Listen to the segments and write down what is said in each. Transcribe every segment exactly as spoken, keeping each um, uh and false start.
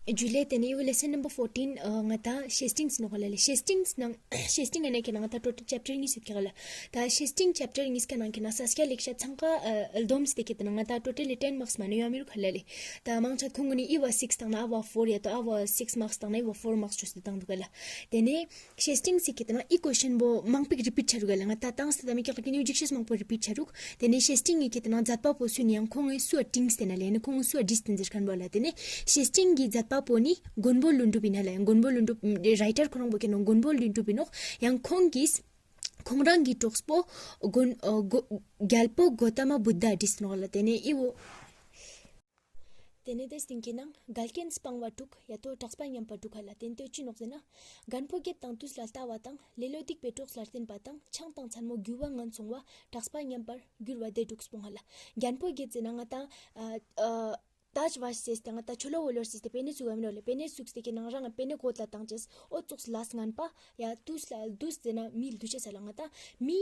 ཇུ་ལེ། ཏེ་ནེ་ཨི་བོ་ལེ་སན་ནམ་བར་ཕོར་ཊིན་ང་ཏང་ཤེས་སྟིང་ནོག་ལ་ལེ། ཤེས་སྟིང་ནང་ཤེས་སྟིང་ཨ་ནེ་ཁེ་ནང་ང་ཏང་ཊོ་ཊལ་ཅེབ་ཊར་ཉིས་ཡོད་ཀྱག་ལ། ད་ཤེས་སྟིང་ཅེབ་ཊར་ཉིས་ཀ་ནང་ཁེ་ནང་ས་སྐྱ་ལེགས་བཤད་ཚང་ཀ་ཨ་ལྡོམས་ཏེ་ཁེ་ཏེ་ནང་ང་ཏང་ཊོ་ཊལ་ལི་ཊེན་མཱརཀས་མ་ནེ་ཡོད་མི་རུག་ལ་ལེ། ད་མང་ཆེ་ཁོང་གུན་ནི་ཨི་བོ་སིགས་བཏང་ན་ཨ་བོ་ཕོར་ཡ་ཏོ་ཨ་བོ་སིགས་མཱརཀས་བཏང་ན་ཨི་བོ་ཕོར་མཱརཀས་ཅོས་ཏེ་བཏང་དུག་ག་ལ། ཏེ་ནེ་ཤེས་སྟིང་སི་ཁེ་ཏེ་ནང་ཨི་ཀོ་ཤན་བོ་མང་པོ་ཞིག་རི་པིཊ་ཆ་རུག་ག་ལ། ང་ཏང་ཏང་སྟེ་ད་མི་ཀྱག་ལ་ཀི་ནི་ཇིག་ཤེས་མང་པོ་རི་པིཊ་ཆ་རུག། ཏེ་ནེ་ཤེས་སྟིང་གི་ཁེ་ཏེ་ནང་མཛད་པ་པོ་སུ་ནི་ཡང་ཁོང་ངི་སུ་ཨ་ཊིངས་ཏེ་ན་ལེ་ནི་ཁོང་ངི་སུ་ཨ་ཌིས་ཏེ་ཟེར་ཁན་བོ་ལ། ཏེ་ནེ་ཤེས་སྟིང་གི་མཛད་པ་པོ་ནི་མགོན་པོ་ཀླུ་སྒྲུབ་ཨིན་ན་ལེ། མགོན་པོ་ཀླུ་སྒྲུབ་རའི་ཊར་ཁོ་རང་བོ་ཁེ་ནང་མགོན་པོ་ཀླུ་སྒྲུབ་ཨིན་ནོག། ཡང་ཁོང་གིས་ཁོང་རང་གི་གྲོགས་པོ་མགོན་ཨ་གོ་རྒྱལ་པོ་གོ་ཏ་མ་བུདྡྷ་ཨ་ཌིས་ནོག་ལ། ཏེ་ནེ་ཨི་བོ། ཏེ་ནེ་ཏེ་སྟིང་ཁེ་ནང་འགལ་རྐྱེན་སྤང་བ་དྲུག་ཡ་ཏོ་གྲགས་པ་ཉམས་པ་དྲུག་ཧ་ལ། ཏེ་ནེ་ཏེ་ཅི་ནོག་ཟེར་ན། རྒན་པོ་བརྒྱད་དང་དུས་ལ་ལྟ་བ་དང་། ལེ་ལོ་སྡིག་པའི་གྲོགས་ལ་བརྟེན་པ་དང་། ཆང་དང་མཚན་མོ་རྒྱུ་བ་ངན་སོང་བ། གྲགས་པ་ཉམས་པར་འགྱུར་བ་དེ་དྲུག་སྤོང་ཧ་ལ། རྒན་པོ་བརྒྱད་ཟེར་ན་ང་ཏང་ཨ་ཨ་ཏཱཇ་བ་ཟེར་ཏེ་ང་ཏང་ཆོ་ལོ་བོ་ལོ་ཟེར་ཏེ་པེ་ནེ་ཟུག་ག་མི་ནོག་ལེ། པེ་ནེ་ཟུག་སྟེ་ཁེ་ནང་རང་པེ་ནེ་གོ་ཏ་བཏང་ཅེས་འོ་ཙོགས་ལས་ངན་པ། ཡ་དུས་ལ་དུས་ཟེར་ན་མི་དུས་ཆེ་ས་ལ་ང་ཏང་མི་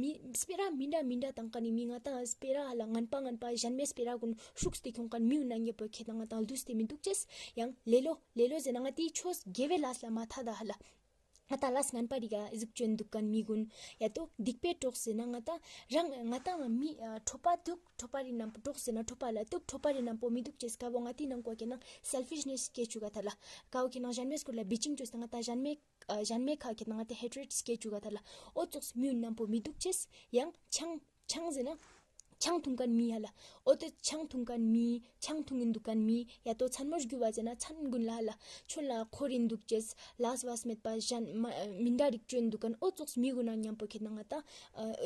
མི་སྤེ་ར་མི་འདྲ་མི་འདྲ་དང་ཀ་ནི་མི་ང་ཏང་སྤེ་ར་ལ་ངན་པ་ངན་པ་གཞན་མའི་སྤེ་ར་གུན་ཧྲུགས་ཏེ་ཁྱོང་ཁན་མི་གུན་ན་ཉེ་པོ་ཁེ་ཏང་ང་ཏང་དུས་ཏེ་མི་དུག་ཅེས། ཡང་ལེ་ལོ་ལེ་ལོ་ཟེར་ན་ང་ཏི་ཆོས་དགེ་བའི་ལས་ལ་མ་ཐད་ད་ཧ་ལ། ང་ཏང་ལས་ངན་པ་རིག་ག་ཟུག་ཅོན་དུག་ཁན་མི་གུན། ཡ་ཏོ་སྡིག་པའི་གྲོགས་ཟེར་ན་ང་ཏང་རང་ང་ཏང་མི་ཨ་ཁྲོ་པ་དུག་ཁྲོ་པ་རི་ནམ་པོ་གྲོགས་ཟེར་ན་ཁྲོ་པ་ལ་དུག་ཁྲོ་པ་རི་ནམ་པོ་མི་དུག་ཅེས་ཀ་བོ་ང་ཏི་ནང་ཀོ་ཁེ་ནང་སེལ་ཕིཤ་ནེས་སྐྱེ་ཅུག་ག་ཐ་ལ། ཀ་བོ་ཁེ་ནང་གཞན་མའི་སྐོར་ལ་བི་ཅིང་ཅོས་ཏེ་ང་ཏང་གཞན་མའི་ཨ་གཞན་མའི་ཁ་ཁེ་ནང་ང་ཏི་ཧེ་ཊྲེཌ་སྐྱེ་ཅུག་ག་ཐ་ལ། འོ་ཙོགས་མི་གུན་ནམ་པོ་མི་དུག་ཅེས། ཡང་ཆང་ཆང་ཟེར་ན་ཆང་འཐུང་ཁན་མི་ཧ་ལ། འོ་ཏེ་ཆང་འཐུང་ཁན་མི་ཆང་འཐུང་ཨིན་དུག་ཁན་མི། ཡ་ཏོ་མཚན་མོ་རྒྱུ་བ་ཟེར་ན་མཚན་གུན་ལ་ཧ་ལ་ཆོན་ལ་ཁོར་ཨིན་དུག་ཅེས། ལས་བ་སྨད་པ་གཞན་མ་མི་འདྲ་རིག་ཅོན་དུག་ཁན་འོ་ཙོགས་མི་གུན་ན་ཉམ་པོ་ཁེ་ནང་ང་ཏང་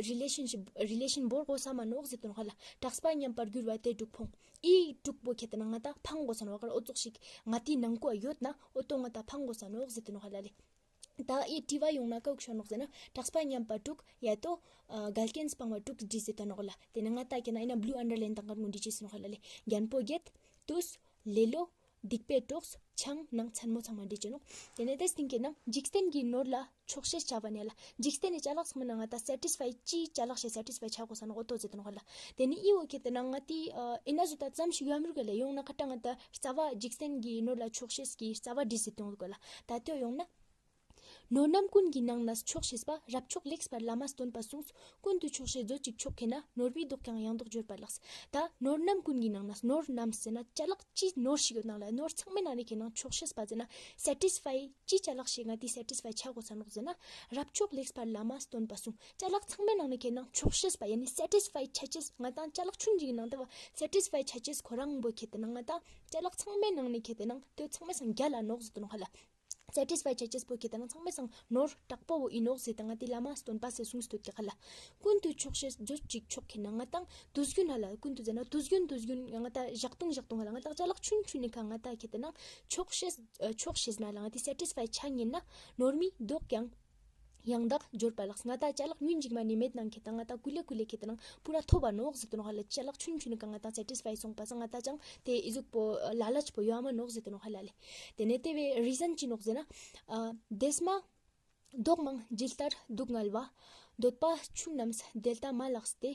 རི་ལེ་ཤན་ཤིབ་རི་ལེ་ཤན་བོར་གོས་ས་མ་ནོག་ཟེར་དུ་ནོག་ཧ་ལ། གྲགས་པ་ཉམས་པར་འགྱུར་བ་དེ་དྲུག་སྤོང་། འི་དྲུག་པོ་ཁེ་ཏེ་ནང་ང་ཏང་ཕང་གོས་ས་ནོག་ག་ར། འོ་ཙོགས་ཤིག་ང་ཏི་ནང་ཀོ་ཡོད་ན་འོ་ཏོ་ང་ཏང་ཕང་གོས་ས་ནོག་ཟེར་དུ་ནོག་ཧ་ལ་ལེ། ད་འི་དྲི་བ་ཡོང་ན་ཀ་བོ་ཤོ་ནོག་ཟེར་ན་གྲགས་པ་ཉམས་པ་དྲུག་ཡ་ཏོ་ཨ་འགལ་རྐྱེན་སྤང་བ་དྲུག་འདྲི་ཟེར་ཏེ་ནོག་ལ། ཏེ་ནེ་ང་ཏང་ཁེ་ནང་ཨིན་ན་བླུ་ཨན་ཌར་ལའིན་བཏང་ཁན་གུན་འདྲི་ཅེས་ནོག་ལ་ལེ། རྒན་པོ་བརྒྱད། དུས། ལེ་ལོ། སྡིག་པའི་གྲོགས། ཆང་ནང་མཚན་མོ་ཚང་མ་འདྲི་ཅེས་ནོག། ཏེ་ནེ་ཏེ་སྟིང་ཁེ་ནང་འཇིག་རྟེན་གྱི་ནོར་ལ་ཆོག་ཤེས་བྱ་བ་ནི་ལ། འཇིག་རྟེན་ནི་ཅ་ལག་ཚང་མ་ནང་ང་ཏང་སེ་ཊིས་ཕའི་ཅི་ཅ་ལག་ཤེས་སེ་ཊིས་ཕའི་ཆ་གོས་ས་ནོག་འོ་ཏོ་ཟེར་ཏེ་ནོག་ལ། ཏེ་ནེ་འི་བོ་ཁེ་ཏེ་ནང་ང་ཏི་ཨ་ཨིན་ན་ཟོ་ད་ཙམ་ཞིག་ཡོད་མི་རུག་ག་ལེ། ཡོང་ན་ཁ་ཏ་ང་ཏང་རྩ་བ་འཇིག་རྟེན་གྱི་ནོར་ལ་ཆོག་ཤེས་ཀྱི་རྩ་བ་འདྲི་ཟེར་ཏེ་ཡོང་དུག་ག་ལ། ད་ཏེ་ཡོང་ན། ནོར་རྣམས་ཀུན་གྱི་ནང་ནས་ཆོག་ཤེས་པ། རབ་མཆོག་ལེགས་པར་བླ་མ་སྟོན་པ་གསུངས། ཀུན་ཏུ་ཆོག་ཤེས་མཛོད་ཅིག་མཆོག་མཁྱེན་ན། ནོར་བུའི་མདོག་ཀྱང་ཡང་དག་བརྗོད་པ་ལགས། ད་ནོར་རྣམས་ཀུན་གྱི་ནང་ནས་ནོར་རྣམས་ཟེར་ན་ཅ་ལག་ཅི་ནོར་ཞིག་ཡོད་ནང་ལ་ནོར་ཚང་མའི་ནང་ནེ་ཁེ་ནང་ཆོག་ཤེས་པ་ཟེར་ན་སེ་ཊིས་ཕའི་ཅི་ཅ་ལག་ཞིག་ང་ཏི་སེ་ཊིས་ཕའི་ཆ་གོས་ས་ནོག་ཟེར་ན་རབ་མཆོག་ལེགས་པར་བླ་མ་སྟོན་པ་གསུངས། ཅ་ལག་ཚང་མའི་ནང་ནེ་ཁེ་ནང་ཆོག་ཤེས་པ་ཡ་ནི་སེ་ཊིས་ཕའི་ཆ་ཅེས་ང་ཏང་ཅ་ལག་ཆུན་ཅིག་གི་ནང་ཏེ་བ་སེ་ཊིས་ཕའི་ཆ་ཅེས་ཁོ་རང་བོ་ཁེ་ཏེ་ནང་ང་ཏང་ཅ་ལག་ཚང་མའི་ནང་ནེ་ཁེ་ཏེ་ནང་ཏེ་ཚང་མའི་སང་རྒྱལ་ལ་ནོག་ཟེར་ཏེ་ནོག་ཧ་ལ། སེ་ཊིས་ཕའི་ཆ་ཅེས་པོ་ཁེ་ཏེ་ནང་ཚང་མའི་སང་ནོར་དྲག་པོ་བོ་ཨིན་ནོག་ཟེར་ཏེ་ང་ཏི་བླ་མ་སྟོན་པ་སེ་གསུངས་ཏེ་ཡོད་ཀྱག་ལ། ཀུན་ཏུ་ཆོག་ཤེས་མཛོད་ཅིག་མཆོག་མཁྱེན་ན། ང་ཏང་དུས་རྒྱུན་ཧ་ལ་ཀུན་ཏུ་ཟེར་ན་དུས་རྒྱུན་དུས་རྒྱུན་ང་ཏང་ཞག་དུང་ཞག་དུང་ཧ་ལ་ང་ཏང་ཅ་ལག་ཆུན་ཆུན་ནི་ཁ་ང་ཏང་ཁེ་ཏེ་ནང་ཆོག་ཤེས་ཨ་ཆོག་ཤེས་ན་ལ་ང་ཏི་སེ་ཊིས་ཕའི་ཆ་ཉན་ན་ནོར་མི་མདོག་ཀྱང་ཡང་དག་འབྱོར་པ་ལགས། ང་ཏང་ཅ་ལག་ཉུན་ཅིག་མ་ནེ་མེད་ནང་ཁེ་ཏེ་ང་ཏང་ཀུ་ལེ་ཀུ་ལེ་ཁེ་ཏེ་ནང་པུ་ར་ཐོབ་བ་ནོག་ཟེར་ཏེ་ནོག་ཧ་ལ། ཅ་ལག་ཆུན་ཆུན་ནི་ཁ་ང་ཏང་སེ་ཊིས་ཕའི་སོང་པ་སང་ང་ཏང་ཅང་ཏེ་ཨི་ཟུག་པོ་ལ་ལ་ཅི་པོ་ཡོད་མ་ནོག་ཟེར་ཏེ་ནོག་ཧ་ལ་ལེ། ཏེ་ནེ་ཏེ་བའི་རི་ཟན་ཅི་ནོག་ཟེར་ན། ཨ་དེས་མ་མདོག་མང་ཇི་ལྟར་སྡུག་བསྔལ་བ། འདོད་པ་ཆུང་རྣམས་དེ་ལྟ་མ་ལགས་ཏེ།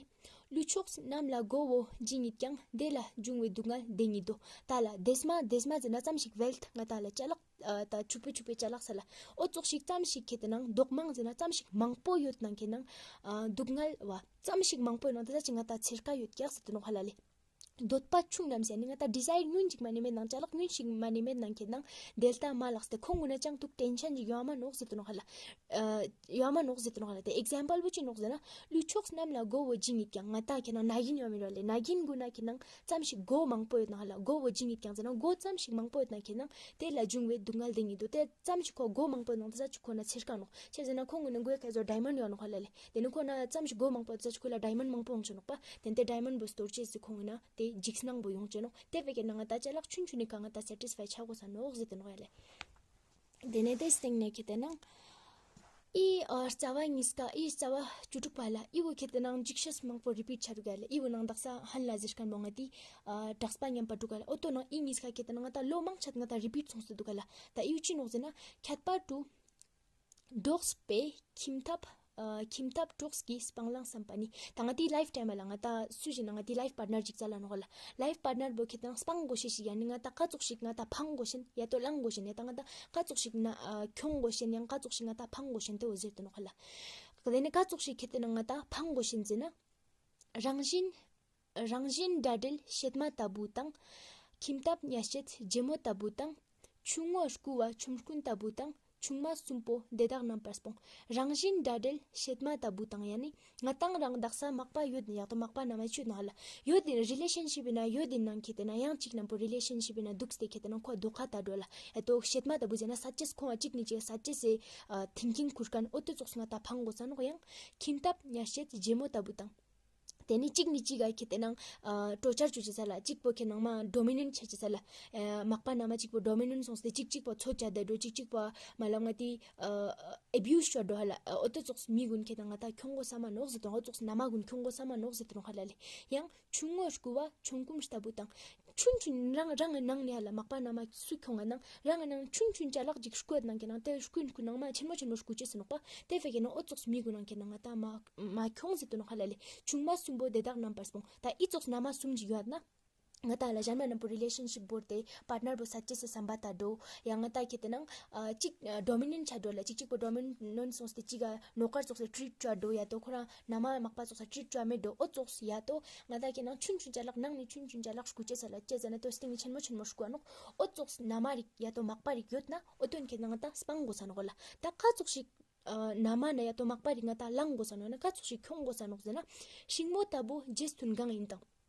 ཀླུ་མཆོག་རྣམས་ལ་མགོ་བོ་ཇི་སྙེད་ཀྱང་། དེ་ལ་འབྱུང་བའི་སྡུག་བསྔལ་དེ་སྙེད་དོ། ད་ལ་དེས་མ་དེས་མ་ཟེར་ན་ཙམ་ཞིག་ཝེལཐ་ང་ཏང་ལ་ཅ་ལག་ཨ་ད་ཕྱུག་པོ་ཕྱུག་པོའི་ཅ་ལག་ས་ལ། འོ་ཙོགས་ཤིག་ཙམ་ཞིག་ཁེ་ཏེ་ནང་མདོག་མང་ཟེར་ན་ཙམ་ཞིག་མང་པོ་ཡོད་ནང་ཁེ་ནང་ཨ་སྡུག་བསྔལ་བ། ཙམ་ཞིག་མང་པོ་ཡོད་ནང་ཏེ་ཙ་ཅིག་ང་ཏང་ཚེར་ཀ་ཡོད་ཀྱག་ཟེར་ཏེ་ནོག་ཧ་ལ་ལེ། འདོད་པ་ཆུང་རྣམས་ཟེར་ནི་ང་ཏང་ཌི་ཛའེར་ཉུན་ཅིག་མ་ནེ་མེད་ནང་ཅ་ལག་ཉུན་ཅིག་མ་ནེ་མེད་ནང་ཁེ་ནང་དེ་ལྟ་མ་ལགས་ཏེ་ཁོང་གུན་ན་ཅང་ཏུག་ཊེན་ཤན་ཅིག་ཡོད་མ་ནོག་ཟེར་ཏེ་ནོག་ཧ་ལ། ཨ་ཡོད་མ་ནོག་ཟེར་ཏེ་ནོག་ཧ་ལ། ཏེ་ཨིག་ཛམ་པལ་བོ་ཅི་ནོག་ཟེར་ན་ཀླུ་མཆོག་རྣམས་ལ་མགོ་བོ་ཇི་སྙེད་ཀྱང་། ང་ཏང་ཁེ་ནང་ན་གིན་ཡོད་མི་རོ་ལེ། ན་གིན་གུན་ན་ཁེ་ནང་ཙམ་ཞིག་མགོ་མང་པོ་ཡོད་ནང་ཧ་ལ། མགོ་བོ་ཇི་སྙེད་ཀྱང་ཟེར་ན་མགོ་ཙམ་ཞིག་མང་པོ་ཡོད་ནང་ཁེ་ནང་དེ་ལ་འབྱུང་བའི་སྡུག་བསྔལ་དེ་སྙེད་དོ། ཏེ་ཙམ་ཞིག་ཁོ་མགོ་མང་པོ་ནང་ཏེ་ཙ་ཅིག་ཁོ་ན་ཚེར་ཀ་ནོག། ཅི་ཟེར་ན་ཁོང་གུན་ནི་མགོའི་ཀ་ཟོ་ཌའི་མོན་ཌ་ཡོད་ནོག་ཧ་ལ་ལེ། ཏེ་ནེ་ཁོ་ན་ཙམ་ཞིག་མགོ་མང་པོ་ཙ་ཅིག་ཁོ་ལ་ཌའི་མོན་ཌ་མང་པོ་ཡོང་ཅེ་ནོག་པ། ཏེ་ནེ་ཏེ་ཌའི་མོན་ཌ་བོ་སྟོར་ཅེས་སི་ཁོང་གུན་ན་ཏེ་འཇིགས་སྣང་བོ་ཡོང་ཅེ་ནོག། ཏེ་བས་ཁེ་ནང་ང་ཏང་ཅ་ལག་ཆུན་ཆུན་ནི་ཁ་ང་ཏང་སེ་ཊིས་ཕའི་ཆ་གོས་ས་ནོག་ཟེར་ཏེ་ནོག་ཧ་ལ་ལེ། ཏེ་ནེ་ཏེ་སྟིང་ནེ་ཁེ་ཏེ་ནང་ཨི་ཨ་རྩ་བ་ཉིས་ཀ་ཨི་རྩ་བ་བཅུ་དྲུག་པ་ལ་ཨི་བོ་ཁེ་ཏེ་ནང་འཇིགས་ཤེས་མང་པོ་རི་པིཊ་ཆ་རུག་ལ། ཨི་བོ་ནང་དག་ས་ཧན་ལ་ཟེར་ཁན་བོ་ང་ཏི་ཨ་གྲགས་པ་ཉམས་པ་དྲུག་ག་ལ། འོ་ཏོ་ནང་ཨི་ཉིས་ཀ་ཁེ་ཏེ་ནང་ང་ཏང་ལོ་མང་ཆེ་ང་ཏང་རི་པིཊ་སོང་སྟེ་དུག་ག་ལ། ད་ཨི་བོ་ཅི་ནོག་ཟེར་ན་ཁྱད་པར་དུ་འབྲོག་པའི་ཁྱིམ་ཐབ་ ཨ་ཁྱིམ་ཐབ་གྲོགས་ཀྱི་སྤང་བླང་བསམ་པ་ནི། ད་ང་ཏི་ལའིཕ་ཊའིམ་ལ་ང་ཏ་སུ་ཞིག་ན་ང་ཏི་ལའིཕ་པཱར་ཊ་ནར་ཅིག་ཙལ་ལ་ནོག་ལ། ལའིཕ་པཱར་ཊ་ནར་བོ་ཁེ་ཏེ་ན་སྤང་དགོས་ཤེས་ཤིག་ཡ་ནི་ང་ཏ་ཀ་ཙོགས་ཤིག་ང་ཏ་ཕང་དགོས་ཤེན་ཡ་ཏོ་ལང་དགོས་ཤེན་ཡ་ད་ང་ཏ་ཀ་ཙོགས་ཤིག་ན་ཨ་ཁྱོང་དགོས་ཤེན་ཡང་ཀ་ཙོགས་ཤིག་ང་ཏ་ཕང་དགོས་ཤེན་ཏེ་བོ་ཟེར་ཏེ་ནོག་ལ། དེ་ནི་ཀ་ཙོགས་ཤིག་ཁེ་ཏེ་ན་ང་ཏ་ཕང་དགོས་ཤེན་ཟེར་ན། རང་བཞིན་རང་བཞིན་དགྲ་འབྲེལ་གཤེད་མ་ལྟ་བུ་དང་། ཁྱིམ་ཐབ་གཉའ་ཤེད་རྗེ་མོ་ལྟ་བུ་དང་། ཆུང་ངུ་རྐུ་བ་ཆོམ་རྐུན་ལྟ་བུ་དང་། ཆུང་མ་གསུམ་པོ་དེ་དག་རྣམ་པར་སྤོང་། རང་བཞིན་དགྲ་འབྲེལ་གཤེད་མ་ལྟ་བུ་དང་ཡ་ནི་ང་ཏང་རང་དག་ས་མག་པ་ཡོད་ནི་ཡག་ཏོ་མག་པ་ན་མ་ཆུད་ནོག་ལ། ཡོད་ནི་རི་ལེ་ཤན་ཤིབ་ཡིན་ན་ཡོད་ནི་ནང་ཁེ་ཏེ་ན་ཡང་ཅིག་ནམ་པོ་རི་ལེ་ཤན་ཤིབ་ཡིན་ན་དུག་སྟེ་ཁེ་ཏེ་ན་ཁོ་དོ་ཁ་ད་འགྲོ་ལ། ཡ་ཏོ་གཤེད་མ་ལྟ་བུ་ཟེར་ན་ས་ཅེས་ཁོང་ང་ཅིག་ནི་ཅིག་ས་ཅེས་སེ་ཐིང་ཀིང་ཁུར་ཁན་འོ་ཏོ་ཙོགས་ང་ཏ་ཕང་དགོས་ས་ནོག་ཡང་ཁྱིམ་ཐབ་གཉའ་ཤེད་རྗེ་མོ་ལྟ་བུ་དང་། ཏེ་ནེ་ཅིག་ནེ་ཅིག་ག་ཁེ་ཏེ་ནང་ཨ་ཊོར་ཅར་ཅོ་ཅེས་ལ་ཅིག་པོ་ཁེ་ནང་མ་ཌོ་མི་ནེན་ཊ་ཆ་ཅེས་ལ་ཨ་མག་པ་ན་མ་ཅིག་པོ་ཌོ་མི་ནེན་ཊ་སོང་སྟེ་ཅིག་ཅིག་པོ་ཚོ་ཅ་ད་འགྲོ་ཅིག་ཅིག་པོ་མ་ལབ་ང་ཏི་ཨ་ཨེ་བིའུ་སི་ཅོ་འགྲོ་ཧ་ལ། ཨ་འོ་ཏོ་ཙོགས་མི་གུན་ཁེ་ཏེ་ནང་ང་ཏ་ཁྱོང་དགོས་ས་མ་ནོག་ཟེར་ཏེ་ནོག་འོ་ཙོགས་ན་མ་གུན་ཁྱོང་དགོས་ས་མ་ནོག་ཟེར་ཏེ་ནོག་ཧ་ལ་ལེ། ཡང་ཆུང་ངུ་རྐུ་བ་ཆོམ་རྐུན་ལྟ་བུ་དང་ཆུན་ཆུན་རང་རང་ངི་ནང་ནེ་ཧ་ལ་མག་པ་ན་མ་སུ་ཁྱོང་ང་ནང་རང་ངི་ནང་ཆུན་ཆུན་ཅ་ལག་ཅིག་རྐུ་ཡོད་ནང་ཁེ་ནང་ཏེ་རྐུ་རྐུ་ནང་མ་ཆེན་མོ་ཆེན་མོ་རྐུ་ཅེས་ནོག་པ། ཏེ་ཕེ་ཁེ་ནང་འོ་ཙོགས་མི་གུན་ནང་ཁེ་ནང་ང་ཏ་མ་མ་ཁྱོང་ཟེར་ཏེ་ནོག་ཧ་ལ་ལེ། ཆུང་མ་གསུམ་པོ་དེ་དག་རྣམ་པར་སྤོང་། ད་འི་ཙོགས་ན་མ་གསུམ་ཅིག་ཡོད་ན་ང་ཏ་ལ་ཞན་མ་ནམ་པོ་རི་ལེ་ཤན་ཤིབ་བོར་ཏེ་པཱར་ཊ་ནར་བོ་ས་ཅེས་སེ་བསམ་པ་ད་འགྲོ་ཡང་ང་ཏ་ཁེ་ཏེ་ནང་ཨ་ཅིག་ཨ་ཌོ་མི་ནེན་ཊ་ཆ་འགྲོ་ལ་ཅིག་ཅིག་པོ་ཌོ་མི་ནེན་ཊ་སོང་སྟེ་ཅིག་ག་ནོ་ཀར་ཙོགས་སེ་ཊྲིཊ་ཅོ་འགྲོ་ཡ་ཏོ་ཁོ་རང་ན་མ་མག་པ་ཙོགས་སེ་ཊྲིཊ་ཅོ་མེད་འགྲོ་འོ་ཙོགས་ཡ་ཏོ་ང་ཏ་ཁེ་ནང་ཆུན་ཆུན་ཅ་ལག་ནང་ནེ་ཆུན་ཆུན་ཅ་ལག་རྐུ་ཅེས་ལ་ཅེས་ཟ་ན་ཏོ་སྟེང་ནེ་ཆེན་མོ་ཆེན་མོ་རྐུ་ཨ་ནོག་འོ་ཙོགས་ན་མ་རིག་ཡ་ཏོ་མག་པ་རིག་ཡོད་ན་འོ་ཏོན་ཁེ་ནང་ང་ཏ་སྤང་དགོས་ས་ནོག་ལ། ད་ཀ་ཙོགས་ཤིག་ཨ་ན་མ་ན་ཡ་ཏོ་མག་པ་རིག་ང་ཏ་ལང་དགོས་ས་ནོག་ན་ཀ་ཙོགས་ཤིག་ཁྱོང་དགོས་ས་ནོག་ཟེར་ན། ཤིང་མོ་ལྟ་བུ་རྗེས་མཐུན་གང་ཡིན་དང་།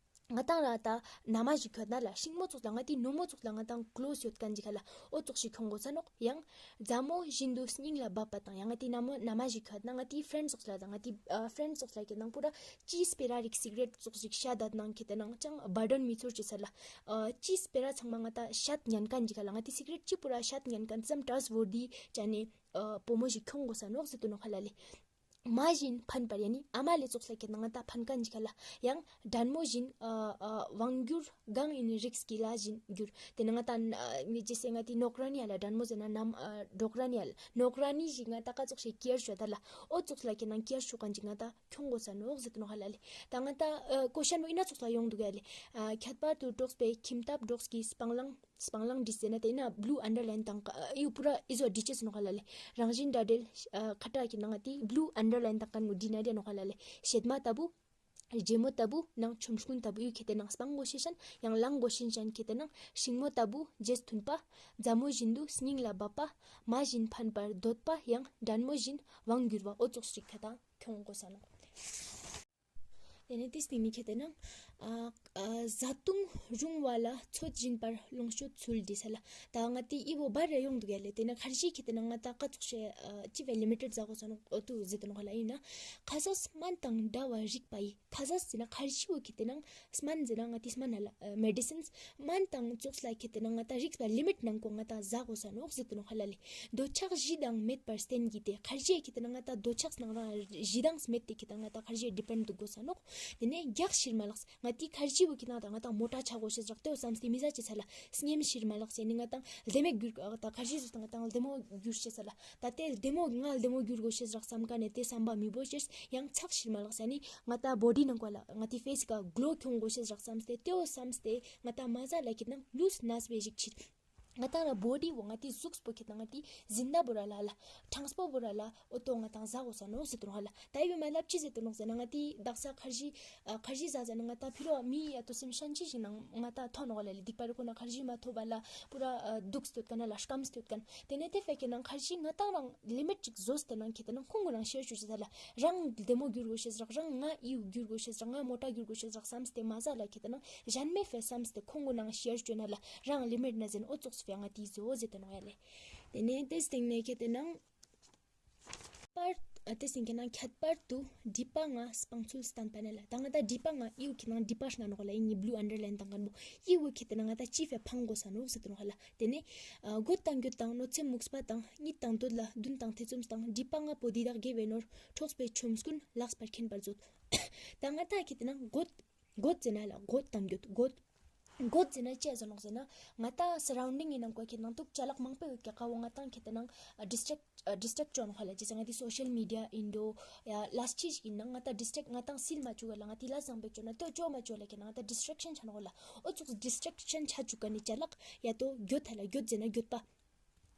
ང་ཏང་ར་ད་ན་མ་ཞིག་ཁྱོད་ན་ལ་ཤིང་མོ་ཙོགས་ལ་ང་ཏི་ནོ་མོ་ཙོགས་ལ་ང་ཏང་ཀློས་ཡོད་ཁན་ཅིག་ཧ་ལ་འོ་ཙོགས་ཤིག་ཁྱོང་དགོས་ས་ནོག་ཡང་མཛའ་མོ་བཞིན་དུ་སྙིང་ལ་འབབ་པ་དང་ཡང་ང་ཏི་ན་མོ་ན་མ་ཞིག་ཁྱོད་ན་ང་ཏི་ཕྲེན་ཌ་ཙོགས་ལ་ད་ང་ཏི་ཨ་ཕྲེན་ཌ་ཙོགས་ལ་ཁེ་ནང་པུ་ར་ཅི་སྤེ་ར་རིག་སི་ག་རེཊ་ཙོགས་ཤིག་ཤད་ད་ནང་ཁེ་ཏེ་ནང་ཅང་བར་ཌན་མི་ཚོར་ཅེས་ལ་ཨ་ཅི་སྤེ་ར་ཚང་མ་ང་ཏ་ཤད་ཉན་ཁན་ཅིག་ཧ་ལ་ང་ཏི་སི་ག་རེཊ་ཅི་པུ་ར་ཤད་ཉན་ཁན་ཙམ་ཊྲས་ཝོར་དི་ཅ་ནེ་ཨ་བུ་མོ་ཞིག་ཁྱོང་དགོས་ས་ནོག་ཟེར་ཏེ་ནོག་ཧ་ལ་ལེ། མ་བཞིན་ཕན་པར་ཡ་ནི་ཨ་མ་ལེ་ཙོགས་ལ་ཁེ་ནང་ང་ཏ་ཕན་ཁན་ཅིག་ཧ་ལ། ཡང་འགྲན་མོ་བཞིན་ཨ་ཨ་དབང་བསྒྱུར་གང་ཡིན་རིགས་ཀྱི་ལྷ་བཞིན་འགྱུར། ཏེ་ནེ་ང་ཏ་ཨ་ནི་ཅི་སེ་ང་ཏི་ནོག་ར་ནི་ཡ་ལ་འགྲན་མོ་ཟེར་ན་ནམ་ཨ་འགྲོགས་ར་ནི་ཡ་ལ་ནོག་ར་ནི་ཞིག་ང་ཏ་ཀ་ཙོགས་ཤིག་ཀེར་ཅོ་ད་ལ་འོ་ཙོགས་ལ་ཁེ་ནང་ཀེར་ཅོ་ཁན་ཅིག་ང་ཏ་ཁྱོང་དགོས་ས་ནོག་ཟེར་ཏེ་ནོག་ཧ་ལ་ལེ། ད་ང་ཏ་ཨ་ཀོ་ཤན་བོ་ཨི་ན་ཙོགས་ལ་ཡོང་དུག་ཡ་ལེ། ཨ་ཁྱད་པར་དུ་གྲོགས་པའི་ཁྱིམ་ཐབ་གྲོགས་ཀྱི་སྤང་བླང་སྤང་བླང་བྲིས་ཟེར་ན་ཏེ་ན་བླུ་ཨན་ཌར་ལའིན་དང་ཨ་ཡུ་པུ་ར་ཨི་ཟོ་བྲིས་ཅེས་ནོག་ཧ་ལ་ལེ། རང་བཞིན་དགྲ་འབྲེལ་ཨ་ཁ་ཏ་ཁེ་ནང་ང་ཏི་བླུ་ཨན་ཌར་ལའིན་དང་ཁན་ངུ་བྲིས་ན་རེ་ནོག་ཧ་ལ་ལེ། གཤེད་མ་ལྟ་བུ་རྗེ་མོ་ལྟ་བུ་ནང་ཆོམ་རྐུན་ལྟ་བུ་ཡུ་ཁེ་ཏེ་ནང་སྤང་དགོས་ཤེས་ཤན་ཡང་ལང་དགོས་ཤེས་ཤན་ཁེ་ཏེ་ནང་ཤིང་མོ་ལྟ་བུ་རྗེས་མཐུན་པ། མཛའ་མོ་བཞིན་དུ་སྙིང་ལ་འབབ་པ། མ་བཞིན་ཕན་པར་འདོད་པ་ཡང་འགྲན་མོ་བཞིན་དབང་བསྒྱུར་བ་འོ་ཙོགས་ཤིག་ཁ་ཏང་ཁྱོང་དགོས་ས་ནོག་ཏེ་ནེ་ཏེ་སྟིང་ནེ་ཁེ་ཏེ་ནང་ཨ་ཨ་བཟའ་བཏུང་རུང་བ་ལ་ཚོད་བཞིན་པར་ལོངས་སྤྱོད་ཚུལ་བྲིས་ས་ལ། ད་ང་ཏི་ཨི་བོ་བར་རེ་ཡོང་དུག་ཡ་ལེ། ཏེ་ནེ་ཁར་ཇི་ཁེ་ཏེ་ནང་ང་ཏ་ཀ་ཙོགས་ཤེ་ཨ་ཅི་བེ་ལི་མི་ཊེཌ་ཟ་གོས་ས་ནོག་འོ་ཏུ་ཟེར་ཏེ་ནོག་ཧ་ལ། ཨིན་ན་ཁ་ཟས་སྨན་དང་འདྲ་བ་རིགས་པ་ཡི། ཁ་ཟས་ཟེར་ན་ཁར་ཇི་བོ་ཁེ་ཏེ་ནང་སྨན་ཟེར་ན་ང་ཏི་སྨན་ཧ་ལ་མེ་ཌི་སིནས་སྨན་དང་ཙོགས་ལ་ཁེ་ཏེ་ནང་ང་ཏ་རིགས་པ་ལི་མི་ཊེཌ་ནང་ཀོ་ང་ཏ་ཟ་གོས་ས་ནོག་ཟེར་ཏེ་ནོག་ཧ་ལ་ལེ། འདོད་ཆགས་བཞི་དང་མེད་པར་བསྟེན་བགྱིས་ཏེ། ཁར་ཇི་ཁེ་ཏེ་ནང་ང་ཏ་འདོད་ཆགས་ནང་རང་བཞི་དང་མེད་དེ་ཁེ་ཏེ་ནང་ང་ཏ་ཁར་ཇི་ཌི་པེནཌ་དུག་གོས་ས་ནོག་ཏེ་ནེ་རྒྱགས་ཕྱིར་མ་ལགས། ང་ཏི་ཁར་ཇི་བོ་ཁེ་ཏེ་ནང་ང་ཏ་མོ་ཊ་ཆ་གོས་ཤེས་རག་ཏེ་བོ་སམས་ཏེ་མི་ཟ་ཅེས་ས་ལ་སྙེམས་ཕྱིར་མ་ལགས་ཟེར་ནི་ང་ཏང་ལྡེ་མོ་གྱུར་ད་ཁར་ཇི་ཟོས་ཏེ་ང་ཏང་ལྡེ་མོ་གྱུར་ཤེས་ས་ལ་ད་ཏེ་ལྡེ་མོ་ང་ལྡེ་མོ་གྱུར་གོས་ཤེས་རག་སམ་ཁན་ནི་ཏེ་སམ་པ་མི་བོ་ཤེས། ཡང་ཚགས་ཕྱིར་མ་ལགས་ཟེར་ནི་ང་ཏ་བོ་ཌི་ནང་ཀོ་ལ་ང་ཏི་ཕེས་ཀ་གློ་ཁྱོང་གོས་ཤེས་རག་སམས་ཏེ་ཏེ་བོ་སམས་ཏེ་ང་ཏ་མ་ཟ་ལ་ཁེ་ཏེ་ནང་ལུས་ན་སྦེ་ཞིག་ཕྱིར། ང་ཏང་ར་བོ་ཌི་བོ་ང་ཏི་གཟུགས་པོ་ཁེ་ཏེ་ནང་ང་ཏི་ཟིན་ད་བོ་ར་ལ་ལ་ཀྲང་སྤོ་བོ་ར་ལ་འོ་ཏོ་ང་ཏང་ཟ་གོས་ས་ནོག་ཟེར་ཏེ་ནོག་ཧ་ལ། ད་ཡོད་མ་ལབ་ཅི་ཟེར་ཏེ་ནོག་ཟེར་ན་ང་ཏི་དག་ས་ཁར་ཇི་ཨ་ཁར་ཇི་ཟ་ཟ་ན་ང་ཏ་ཕི་ལོག་མི་ཡ་ཏོ་སེམས་ཤན་ཅི་ཞིག་ནང་ང་ཏ་ཐོན་ནོག་ལ་ལེ། སྡིག་པ་རུ་ཁོ་ན་ཁར་ཇི་མ་ཐོབ་པ་ལ་པུ་ར་ཨ་དུགས་ཏེ་ཡོད་ཁན་ལ་སྐམས་ཏེ་ཡོད་ཁན། ཏེ་ནེ་ཏེ་ཕེ་ཁེ་ནང་ཁར་ཇི་ང་ཏང་རང་ལི་མིཊ་ཅིག་ཟོས་ཏེ་ནང་ཁེ་ཏེ་ནང་ཁོང་གུན་ནང་ཤེར་ཅོ་ཅེས་ས་ལ་རང་ལྡེ་མོ་གྱུར་གོས་ཤེས་རག་རང་ང་ཨིའུ་གྱུར་གོས་ཤེས་རག་ང་མོ་ཊ་གྱུར་གོས་ཤེས་རག་སམས་ཏེ་མ་ཟ་ལ་ཁེ་ཏེ་ནང་ཞན་མེ་ཕེ་སམས་ཏེ་ཁོང་གུན་ནང་ཤེར་ཅོ་ན་ལ་རང་ལི་མིཊ་ན་ཟེར་ན་འོ་ཙོགས་སུ་ཕེ་ང་ཏི་ཟོ་ཟེར་ཏེ་ནོག་ཡ་ལེ། ཏེ་ནེ་ཏེ་སྟིང་ནེ་ཁེ་ཏེ་ནང་པར་ཨ་ཏེ་སྟིང་ཁེ་ནང་ཁྱད་པར་དུ་སྒྲིབ་པ་ལྔ་སྤང་ཚུལ་བསྟན་པ་ནི་ལ། ད་ང་ཏ་སྒྲིབ་པ་ལྔ་ཨིའུ་ཁེ་ནང་སྒྲིབ་པ་ལྔ་ནོག་ལ། ཨི་ནི་བླུ་ཨན་ཌར་ལའིན་ཏང་ཁན་བོ་ཨིའུ་ཁེ་ཏེ་ནང་ང་ཏ་ཅི་ཕེ་ཕང་གོས་ས་ནོག་ཟེར་ཏེ་ནོག་ལ། ཏེ་ནེ་ཨ་རྒོད་དང་འགྱོད་དང་གནོད་འཚེ་མུགས་པ་དང་། གཉིད་དང་འདོད་ལ་འདུན་དང་ཐེ་ཚོམ་དང་། སྒྲིབ་པ་ལྔ་པོ་འདི་དག་དགེ་བའི་ནོར། འཕྲོགས་པའི་ཆོམ་རྐུན་ལགས་པར་མཁྱེན་པར་མཛོད། ད་ང་ཏ་ཁེ་ཏེ་ནང་རྒོད་རྒོད་ཟེར་ན་ལ་རྒོད་དང་འགྱོད་རྒོད། གོད་ཟེར་ན་ཅི་ཟེར་ནོག་ཟེར་ན་ང་ཏང་སརའུན་ཌིང་ཨིན་ནང་ཀོ་ཁེ་ནང་ཏུག་ཅ་ལག་མང་པོ་ཡོད་ཀྱག་ག་བོ་ང་ཏང་ཁེ་ཏེ་ནང་ཌིས་ཊྲེཀ་ཌིས་ཊྲེཀ་ཅོ་ནོག་ཧ་ལ། ཅི་ཟེར་ང་ཏི་སོ་ཤལ་མི་ཌི་ཡ་ཨིན་འགྲོ་ཡ་ལས་ཅི་ཞིག་ཨིན་ནང་ང་ཏང་ཌིས་ཊྲེཀ་ང་ཏང་སིལ་མ་ཅུག་ག་ལ། ང་ཏི་ལས་བཟང་པོ་ཅོ་ན་ཏེ་ཅོ་མ་ཅོ་ལ་ཁེ་ནང་ང་ཏང་ཌིས་ཊྲེག་ཤན་ཆ་ནོག་ལ། འོ་ཙོགས་ཌིས་ཊྲེག་ཤན་ཆ་ཅུག་ག་ནི་ཅ་ལག་ཡ་ཏོ་གྱོད་ཧ་ལ། གྱོད་ཟེར་ན་གྱོད་པ།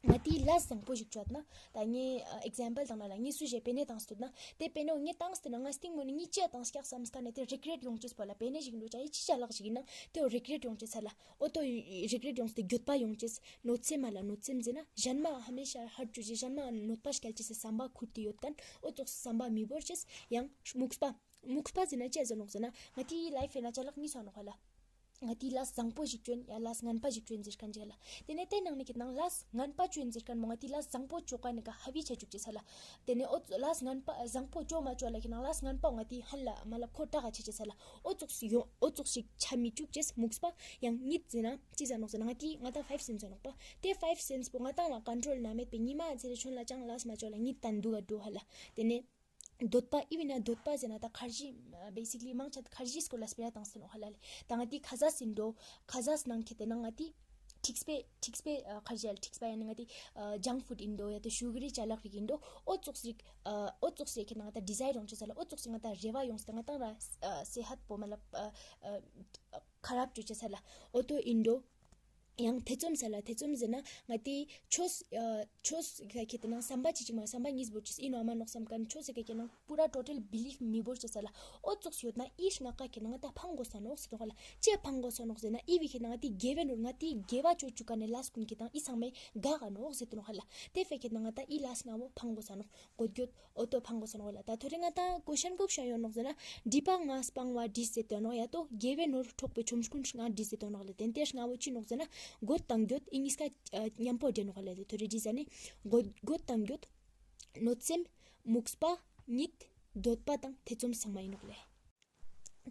ང་ཏི་ལས་བཟང་པོ་ཞིག་ཅོ་ན་ད་ངས་ཨེག་ཛམ་པལ་ཏང་ན་ལ་ངས་སུ་ཞིག་པེ་ནེ་ཏང་སྟོད་ན་ཏེ་པེ་ནེ་ངས་ཏང་སྟེ་ན་ང་སྟིང་མོ་ནེ་ངས་ཅི་ཏང་སྐྱག་སམ་སྐ་ནེ་ཏེ་རི་གྲེཊ་ཡོང་ཅེས་པོ་ལ། པེ་ནེ་ཞིག་འགྲོ་ཅ་ཡི་ཅི་ཅ་ལག་ཞིག་ཨིན་ནང་ཏེ་རི་གྲེཊ་ཡོང་ཅེས་ཧ་ལ། འོ་ཏོ་རི་གྲེཊ་ཡོངས་ཏེ་གྱོད་པ་ཡོང་ཅེས། གནོད་སེམས་ཧ་ལ། གནོད་སེམས་ཟེར་ན་ཞན་མ་ཧ་མེ་ཤ་ཧར་ཅོ་ཅེས། ཞན་མ་གནོད་པ་སྐྱལ་ཅེས་སི་སམ་པ་ཁུར་ཏེ་ཡོད་ཁན། འོ་ཙོགས་སམ་པ་མི་བོར་ཅེས། ཡང་རྨུགས་པ། རྨུགས་པ་ཟེར་ན་ཅི་ཟེར་ནོག་ཟེར་ན་ང་ཏི་ལའིཕ་ཨིན་ན་ཅ་ལག་གཉིས་སོང་ནོག་ཧ་ལ། ང་ཏི་ལས་བཟང་པོ་ཞིག་ཅོ་ཨིན་ཡ་ལས་ངན་པ་ཞིག་ཅོ་ཨིན་ཟེར་ཁན་ཅིག་ལ། ཏེ་ནེ་ཏེ་ནང་ནེ་ཁེ་ནང་ལས་ངན་པ་ཅོ་ཨིན་ཟེར་ཁན་མོ་ང་ཏི་ལས་བཟང་པོ་ཅོ་ཁན་ནི་ཀ་ཧ་བི་ཆ་ཅུག་ཅེས་ཧ་ལ། ཏེ་ནེ་འོ་ལས་ངན་པ་བཟང་པོ་ཅོ་མ་ཅོ་ལ་ཁེ་ནང་ལས་ངན་པ་ང་ཏི་ཧན་ལ་མ་ལ་ཁོ་ཏག་ག་ཆ་ཅེས་ཧ་ལ། འོ་ཙོགས་ཡོང་འོ་ཙོགས་ཤིག་ཆ་མི་ཅུག་ཅེས་རྨུགས་པ། ཡང་གཉིད་ཟེར་ན་ཅི་ཟེར་ནོག་ཟེར་ན་ང་ཏི་ང་ཏ་ཕའིབ་སེན་སི་ནོག་པ། ཏེ་ཕའིབ་སེན་སི་པོ་ང་ཏང་ལ་ཀོན་ཊྲོལ་ན་མེད་པའི་ཉི་མ་ཚེ་རེ་ཆུན་ལ་ཅང་ལས་མ་ཅོ་ལ་གཉིད་ཏན་དུག་ག་འགྲོ་ཧ་ལ། ཏེ་ནེ་འདོད་པ་ཨི་བི་ན་འདོད་པ་ཟེར་ན་ད་ཁར་ཇི་བེ་སིག་ལི་མང་ཆེ་ཁར་ཇི་སྐོར་ལ་སྤེ་ར་ཏང་སྟེ་ནོག་ཧ་ལ་ལེ། ད་ང་ཏི་ཁ་ཟས་ཨིན་འགྲོ། ཁ་ཟས་ནང་ཁེ་ཏེ་ནང་ང་ཏི་ཐིགས་པེ་ཐིགས་པེ་ཁར་ཇི་ཨ་ཐིགས་པ་ཡ་ནི་ང་ཏི་ཇང་ཕུཌ་ཨིན་འགྲོ་ཡ་ཏེ་ཤུ་གར་རི་ཅ་ལག་རིགས་ཨིན་འགྲོ། འོ་ཙོགས་རིགས་འོ་ཙོགས་རིགས་ཁེ་ནང་ང་ཏ་ཌི་ཛའེར་ཡོང་ཅེས་ཧ་ལ། འོ་ཙོགས་རིགས་ང་ཏ་རེ་བ་ཡོངས་ཏེ་ང་ཏང་ར་སེ་ཧད་པོ་མ་ལ་ཁ་རབ་ཅོ་ཅེས་ཧ་ལ། འོ་ཏོ་ཨིན་འགྲོ། ཡང་ཐེ་ཚོམ་ས་ལ། ཐེ་ཚོམ་ཟེར་ན་ང་ཏི་ཆོས་ཨ་ཆོས་ཀ་ཁེ་ཏེ་ནང་སམ་པ་ཅིག་ཅིག་མ་སམ་པ་གཉིས་བོར་ཅེས་ཨིན་ནོག་མ་ནོག་སམ་ཁན་ཆོས་ཀ་ཁེ་ནང་པུ་ར་ཊོ་ཊལ་བི་ལིབ་མི་བོར་ཅེས་ས་ལ། འོ་ཙོགས་ཡོད་ན་ཨི་ང་ཀ་ཁེ་ནང་ང་ཏ་ཕང་གོས་ས་ནོག་ཟེར་ཏེ་ནོག་ཧ་ལ། ཅི་ཕང་གོས་ས་ནོག་ཟེར་ན་ཨི་བི་ཁེ་ནང་ང་ཏི་དགེ་བའི་ནོར་ང་ཏི་དགེ་བ་ཅོ་ཅུག་ག་ནེ་ལས་ཀུན་ཁེ་ཏང་ཨི་ཚང་མེ་ག་ག་ནོག་ཟེར་ཏེ་ནོག་ཧ་ལ། ཏེ་ཕི་ཁེ་ནང་ང་ཏ་ཨི་ལས་ང་བོ་ཕང་གོས་ས་ནོག། གོད་གྱོད་འོ་ཏོ་ཕང་གོས་ས་ནོག་ལ། ད་ཐོ་རེ་ང་ཏ་ཀོ་ཤན་གུག་ཤ་ཡོང་ནོག་ཟེར་ན་སྒྲིབ་པ་ལྔ་སྤང་བ་དྲིས་ཟེར་ཏེ་ནོག་ཡ་ཏོ་དགེ་བའི་ནོར་འཕྲོག་པའི་ཆོམ་རྐུན་ལྔ་དྲིས་ཟེར་ཏེ་ནོག་ལ། ཏེ་ནེ་ཏེ་ལྔ་བོ་ཅི་ནོག་ཟེར་ན་གོད་དང་གྱོད་ཨི་གཉིས་ཀ་ཉམ་པོ་འདྲེ་ནོག་ལ། ཐོ་རེ་དྲིས་ཟ་ནེ་གོད་གོད་དང་གྱོད། གནོད་སེམས། རྨུགས་པ། གཉིད། འདོད་པ་དང་ཐེ་ཚོམ་ཚང་མ་ཨིན་ནོག་ལེ།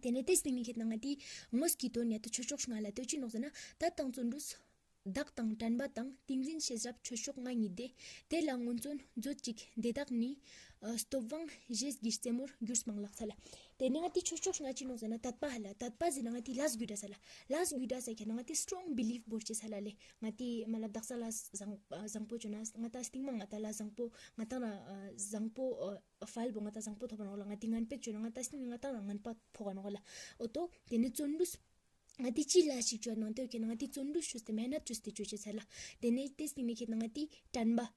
ཏེ་ནེ་ཏེ་སྟིང་ནེ་ཁེ་ཏེ་ནང་ང་ཏི་དངོས་ཀྱི་དོན་ཡ་ཏོ་ཆོས་མཆོག་ལྔ་ལ་ཏོ་ཅི་ནོག་ཟེར་ན་དད་དང་བརྩོན་འགྲུས། བདག་དང་དྲན་པ་དང་ཏིང་འཛིན་ཤེས་རབ་ཆོས་མཆོག་ལྔ་ཉིད་དེ། དེ་ལ་སྔོན་བརྩོན་མཛོད་ཅིག་དེ་དག་ནི། ཨ་སྟོབས་དབང་ཞེས་བགྱི་རྩེ་མོར་གྱུར་སྨྲ་ལགས་ས་ལ། ཏེ་ནེ་ང་ཏི་ཆོས་མཆོག་ལྔ་ཅི་ནོག་ཟེར་ན་དད་པ་ཧ་ལ། དད་པ་ཟེར་ན་ང་ཏི་ལས་རྒྱུ་འབྲས་ས་ལ། ལས་རྒྱུ་འབྲས་ས་ཁེ་ནང་ང་ཏི་སི་ཊྲོང་བི་ལིབ་བོར་ཅེས་ས་ལ་ལེ། ང་ཏི་མ་ལ་བདག་ས་ལ་བཟང་བཟང་པོ་ཅོ་ན་ང་ཏ་སྟིང་མ་ང་ཏ་ལ་བཟང་པོ་ང་ཏ་ན་བཟང་པོ་ཨ་ཕལ་བོ་ང་ཏ་བཟང་པོ་ཐོབ་པ་ནོག་ལ། ང་ཏི་ངན་པ་ཅོ་ན་ང་ཏ་སྟིང་ང་ཏ་ན་ངན་པ་ཕོག་ག་ནོག་ལ། འོ་ཏོ་ཏེ་ནེ་བརྩོན་འགྲུས། ང་ཏི་ཅི་ལས་ཤིག་ཅོ་ནང་ཏེ་ཁེ་ནང་ང་ཏི་བརྩོན་འགྲུས་ཅོས་ཏེ་མེ་ནད་ཅོས་ཏེ་ཅོ་ཅེས་ས་ལ། ཏེ་ནེ་ཏེ་སྟིང་ནེ་ཁེ་ནང་ང་ཏི་དྲན་པ།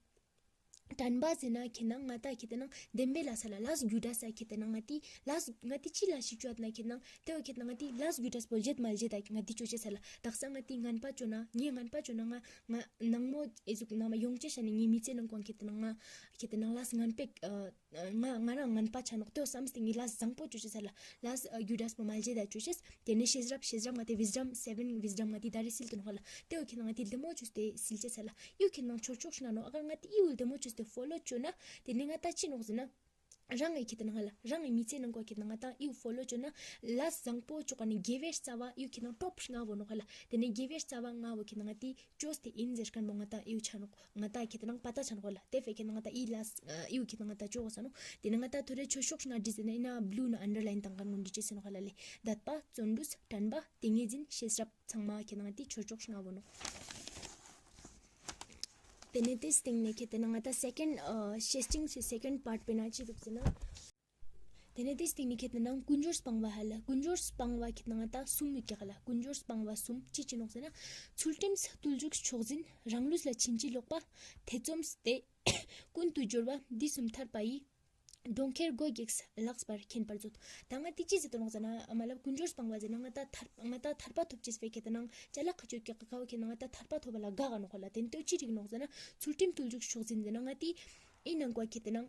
དྲན་པ་ཟེར་ན་ཁེ་ནང་ང་ཏ་ཁེ་ཏེ་ནང་བདེན་པའི་ལས་ས་ལ་ལས་རྒྱུ་འབྲས་ས་ཁེ་ཏེ་ནང་ང་ཏི་ལས་ང་ཏི་ཅི་ལས་ཤིག་ཅོ་ན་ཁེ་ནང་ཏེ་བོ་ཁེ་ནང་ང་ཏི་ལས་རྒྱུ་འབྲས་པོ་བརྗེད་མ་བརྗེད་ད་ང་ཏི་ཅོ་ཅེས་ས་ལ། དག་ས་ང་ཏི་ངན་པ་ཅོ་ན་ངས་ངན་པ་ཅོ་ན་ང་ང་ནང་མོ་ཨེ་ཟུག་ནང་མ་ཡོང་ཅེས་ས་ནེ་ངའི་མི་ཚེ་ནང་ཁོང་ཁེ་ཏེ་ནང་ང་ཁེ་ཏེ་ནང་ལས་ངན་པའི་ཨ། ང་ང་རང་ངན་པ་ཆ་ནོག་ཏེ་བོ་སམ་སྟེ་ངའི་ལས་བཟང་པོ་ཅོ་ཅེས་ས་ལ། ལས་རྒྱུ་འབྲས་པོ་མ་བརྗེད་ད་ཅོ་ཅེས། ཏེ་ནེ་ཤེས་རབ་ཤེས་རབ་ང་ཏི་ཝིས་ཌམ་སེ་བེན་ཝིས་ཌམ་ང་ཏི་ད་རེ་སིལ་ཏེ་ནོག་ལ། ཏེ་བོ་ཁེ་ནང་ང་ཏི་ལྡེ་མོ་ཅོས་ཏེ་སིལ་ཅེས་ས་ལ། ཡུ་ཁེ་ནང་ཆོས་མཆོག་ལྔ་ནོག་ཨ་ང་ཏི་ཡུ་ལྡེ་མོ་ཅོས་ཏེ་ཕོ་ལོ་ཅོ་ན་ཏེ་ནེ་ང་ཏ་ཅི་ནོག་ཟེར་ན། རང་ངི་ཁེ་ཏེ་ནང་ལ་རང་ངི་མི་ཚེ་ནང་ཀོ་ཁེ་ཏེ་ནང་ང་ཏ་ཡུ་ཕོ་ལོ་ཅོ་ན་ལས་བཟང་པོ་ཅོ་ཁན་ནི་དགེ་བའི་རྩ་བ་ཡུ་ཁེ་ནང་ཊོབ་ལྔ་བོ་ནོག་ལ། ཏེ་ནེ་དགེ་བའི་རྩ་བ་ལྔ་བོ་ཁེ་ཏེ་ནང་ང་ཏི་ཅོས་ཏེ་ཨིན་ཟེར་ཁན་བོ་ང་ཏ་ཡུ་ཆ་ནོག། ང་ཏ་ཁེ་ཏེ་ནང་པ་ཏ་ཆ་ནོག་ལ། ཏེ་ཕི་ཁེ་ནང་ང་ཏ་ཨི་ལས་ཨ་ཡུ་ཁེ་ནང་ང་ཏ་ཅོ་གོས་ས་ནོག། ཏེ་ནེ་ང་ཏ་ཐོ་རེ་ཆོས་མཆོག་ལྔ་དྲིས་ཟེར་ན་ཨིན་ན་བླུ་ན་ཨན་ཌར་ལའིན་ཏང་ཁན་གུན་དྲིས་ཅེས་ས་ནོག་ལ་ལེ། དད་པ་བརྩོན་འགྲུས་དྲན་པ་ཏིང་ངེ་འཛིན་ཤེས་རབ་ཚང་མ་ཁེ་ནང་ང་ཏི་ཆོས་མཆོག་ལྔ་བོ་ནོག། ཏེ་ནེ་ཏེ་སྟིང་ནེ་ཁེ་ཏེ་ནང་ང་ཏ་སེ་ཀེན་ཌ་ཨ་ཤེས་སྟིང་སེ་ཀེན་ཌ་པཱརྚ་པེ་ན་ཅི་རུབ་ཟེར་ན། ཏེ་ནེ་ཏེ་སྟིང་ནེ་ཁེ་ཏེ་ནང་ཀུན་སྦྱོར་སྤང་བ་ཧ་ལ། ཀུན་སྦྱོར་སྤང་བ་ཁེ་ཏེ་ནང་ང་ཏ་སུམ་མི་ཀ་ཧ་ལ། ཀུན་སྦྱོར་སྤང་བ་སུམ་ཅི་ཅི་ནོག་ཟེར་ན། ཚུལ་ཁྲིམས་བརྟུལ་ཞུགས་མཆོག་འཛིན་རང་ལུས་ལ་ཕྱིན་ཅི་ལོག་པ། ཐེ་ཚོམ་སྟེ་ཀུན་ཏུ་སྦྱོར་བ་འདི་གསུམ་ཐར་པ་ཡི། གྲོང་ཁྱེར་སྒོ་བགེགས་ལགས་པར་མཁྱེན་པར་མཛོད། ད་ང་ཏི་ཅི་ཟེར་ཏེ་ནོག་ཟེར་ན་མ་ལབ་ཀུན་སྦྱོར་སྤང་བ་ཟེར་ན་ང་ཏ་ཐར་ང་ཏ་ཐར་པ་ཐོབ་ཅེས་པེ་ཁེ་ཏེ་ནང་ཅ་ལག་ཁ་ཅོ་ཀྱག་ཀ་བོ་ཁེ་ནང་ང་ཏ་ཐར་པ་ཐོབ་པ་ལ་ག་ག་ནོག་ལ། ཏེ་ནེ་ཏེ་ཅི་རིག་ནོག་ཟེར་ན་ཚུལ་ཁྲིམས་བརྟུལ་ཞུགས་མཆོག་འཛིན་ཟེར་ན་ང་ཏི་ཨིན་ནང་ཀོ་ཁེ་ཏེ་ནང་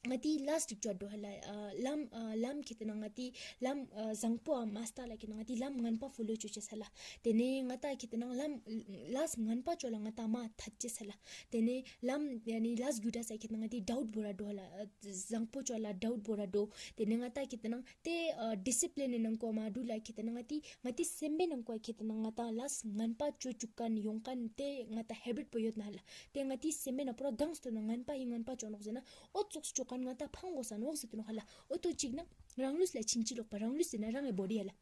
ང་ཏི་ལས་རིག་ཅོ་འགྲོ་ཧ་ལ། ཨ་ལམ་ཨ་ལམ་ཁེ་ཏེ་ནང་ང་ཏི་ལམ་ཨ་བཟང་པོ་ཨ་མ་སྟ་ལ་ཁེ་ནང་ང་ཏི་ལམ་ངན་པ་ཕོ་ལོ་ཅོ་ཅེས་ས་ལ། ཏེ་ནེ་ང་ཏ་ཁེ་ཏེ་ནང་ལམ་ལས་ངན་པ་ཅོ་ལ་ང་ཏ་མ་ཐད་ཅེས་ས་ལ། ཏེ་ནེ་ལམ་ཡ་ནི་ལས་རྒྱུ་འབྲས་ས་ཁེ་ཏེ་ནང་ང་ཏི་ཌའུཊ་བོ་ར་འགྲོ་ལ། བཟང་པོ་ཅོ་ལ་ཌའུཊ་བོ་ར་འགྲོ། ཏེ་ནེ་ང་ཏ་ཁེ་ཏེ་ནང་ཏེ་ཨ་ཌི་སི་པི་ལིན་ནི་ནང་ཀོ་མ་འགྲུལ་ལ་ཁེ་ཏེ་ནང་ང་ཏི་ང་ཏི་སེམས་པའི་ནང་ཀོ་ཁེ་ཏེ་ནང་ང་ཏ་ལས་ངན་པ་ཅོ་ཅུག་ཁན་ཡོང་ཁན་ཏེ་ང་ཏ་ཧེ་བིཊ་པོ་ཡོད་ན་ལ། ཏེ་ང་ཏི་སེམས་པའི་ནང་པོ་ར་གང་སྟོད་ན་ངན་པ་ཡི་ངན་པ་ཅོ་ནོག་ཟེར་ན་འོ་ཙོགས་ཅོ་ཁན་ང་ཏ་ཕང་གོས་ས་ནོག་ཟེར་ཏེ་ནོག་ཧ་ལ། འོ་ཏོ་ཅིག་ན་རང་ལུས་ལ་ཕྱིན་ཅི་ལོག་པ། རང་ལུས་ཟེར་ན་རང་ངི་བོ་ཌི་ཧ་ལ།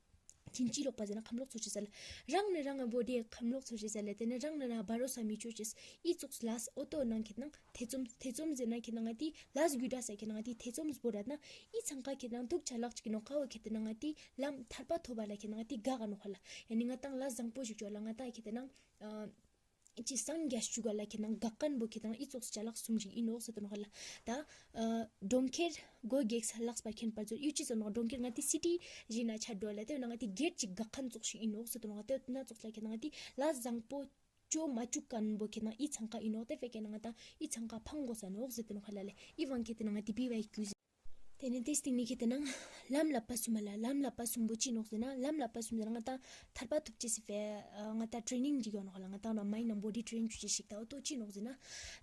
ཅི་ལོག་པ་ཟེར་ན་ཁམས་ལོག་ཚོར་ཅེས་ལ། རང་ནི་རང་ངི་བོ་ཌི་ཁམས་ལོག་ཚོར་ཅེས་ལ། ཏེ་ནེ་རང་ནི་རང་བ་རོ་ས་མི་ཅོ་ཅེས། འི་ཙོགས་ལས་འོ་ཏོ་ནང་ཁེ་ཏེ་ནང་ཐེ་ཚོམ་ཐེ་ཚོམ་ཟེར་ན་ཁེ་ཏེ་ནང་ང་ཏི་ལས་གུ་དྲ་ས་ཁེ་ཏེ་ནང་ང་ཏི་ཐེ་ཚོམ་བོར་ར་ན་འི་ཚང་ཀ་ཁེ་ཏེ་ནང་ཐུག་ཆ་ལག་ཅིག་ནོག་ཁ་བོ་ཁེ་ཏེ་ནང་ང་ཏི་ལམ་ཐར་པ་ཐོབ་པ་ལ་ཁེ་ཏེ་ནང་ང་ཏི་དགའ་ག་ནོག་ཧ་ལ། ཡ་ནི་ང་ཏང་ལས་བཟང་པོ་ཞིག་ཅོ་ལ་ང་ཏང་ཁེ་ཏེ་ནང་ཨ་ཅི་སངས་རྒྱས་ཅུག་ག་ལ་ཁེ་ཏེ་ནང་དགའ་ཁན་བོ་ཁེ་ཏེ་ནང་འི་ཙོགས་ཅ་ལག་གསུམ་ཞིག་ཨིན་ནོག་ཟེར་ཏེ་ནོག་ཧ་ལ། ད་ཨ་གྲོང་ཁྱེར་སྒོ་གེགས་ལགས་པ་མཁྱེན་པར་མཛོད། ཡུ་ཅི་ཟེར་ནོག་གྲོང་ཁྱེར་ང་ཏི་སི་ཊི་ཞིག་ན་ཆ་འགྲོ་ལ་ཏེ་ནང་ང་ཏི་གེཊ་ཅིག་དགའ་ཁན་ཙོགས་ཤིག་ཨིན་ནོག་ཟེར་ཏེ་ནོག་ཧ་ལ། ཏེ་ན་ཙོགས་ལ་ཁེ་ཏེ་ནང་ང་ཏི་ལས་བཟང་པོ་ཅོ་མ་ཅུག་ཁན་བོ་ཁེ་ཏེ་ནང་འི་ཚང་ཀ་ཨིན་ནོག། ཏེ་བས་ཁེ་ཏེ་ནང་ང་ཏང་འི་ཚང་ཀ་ཕང་གོས་ས་ནོག་ཟེར་ཏེ་ནོག་ཧ་ལ་ལེ། འི་བང་ཁེ་ཏེ་ནང་ང་ཏི་པི་ཝའི་ཀྱུ་ཟེར། ཏེ་ནེ་ཏེ་སྟིང་ནེ་ཁེ་ཏེ་ནང་ལམ་བསླབ་པ་གསུམ་ལ། ལམ་བསླབ་པ་གསུམ་བོ་ཅི་ནོག་ཟེར་ན་ལམ་བསླབ་པ་གསུམ་ཟེར་ན་ང་ཏང་ཐར་པ་ཐོབ་ཅེས་སི་ཕིའ་ང་ཏང་ཊྲེ་ནིང་ཞིག་ཡོད་ནོག་ཧ་ལ། ང་ཏང་རང་མའིན་ཌ་ནང་བོ་ཌི་ཊྲེན་ཅུག་ཅེས་ཤིག་ད་འོ་ཏོ་ཅི་ནོག་ཟེར་ན་